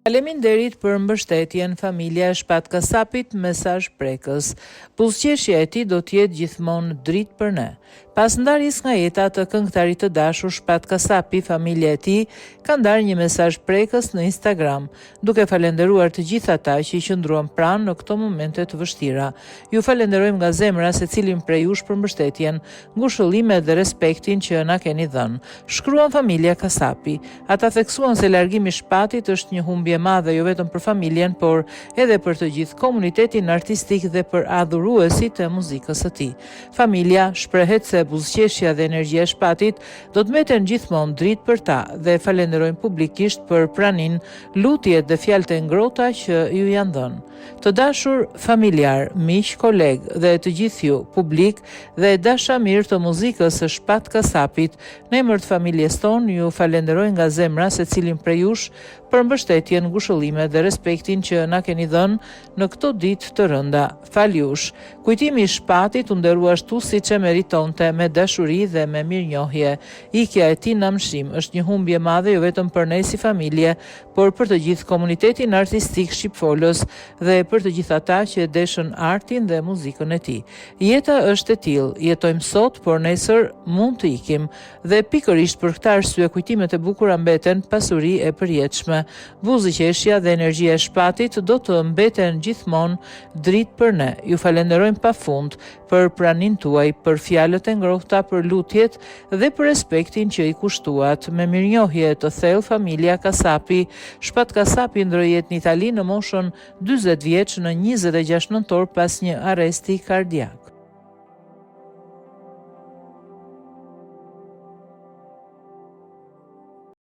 Faleminderit për mbështetjen familja e Shpat Kasapit mesazh prekës. Buzëqeshja e tij do të jetë gjithmonë dritë për ne. Pas ndarjes nga jeta të këngëtarit të dashur Shpat Kasapi, familja e tij ka ndarë një mesazh prekës në Instagram, duke falenderuar të gjithë ata që i qëndruan pranë në këto momente të vështira. Ju falenderojmë nga zemra secilin prej jush për mbështetjen, ngushëllimet dhe respektin që na keni dhënë, shkruan familja Kasapi. Ata theksuan se largimi i Shpatit është një humbje e madhe jo vetëm për familjen, por edhe për të gjithë komunitetin artistik dhe për adhuruesit e muzikës së tij. Familja shprehet se buzëqeshja dhe energjia e Shpatit do të mbeten gjithmonë dritë për ta dhe falenderojnë publikisht për praninë, lutjet dhe fjalët e ngrohta që ju janë dhënë. Të dashur familjarë, miq, kolegë dhe të gjithë ju, publik dhe dashamirë të muzikës së Shpat Kasapit, në emër të familjes tonë ju falenderoj nga zemra secilin prej jush për mbështetjen, ngushëllimet dhe respektin që na keni dhënë në këto ditë të rënda. Falë jush, kujtimi i Shpatit u nderua ashtu siç e meritonte, me dashuri dhe me mirënjohje. Ikja e tij në amshim është një humbje e madhe jo vetëm për ne si familje, por për të gjithë komunitetin artistik shqipfolës dhe për të gjithë ata që e deshën artin dhe muzikën e tij. Jeta është e tillë, jetojmë sot, por nesër mund të ikim. Dhe pikërisht për këtë arsye kujtimet e bukura mbeten pasuri e përjetshme. Buzëqeshja dhe energjia e Shpatit do të mbeten gjithmonë dritë për ne. Ju falenderojmë pafund për praninë tuaj, për fjalët e ngrohta, për lutjet dhe për respektin që i kushtuat. Me mirënjohje të thellë familja Kasapi. Shpat Kasapi ndërroi jetë në Itali në moshën 40 vjeç në 26 nëntor pas një arresti kardiak.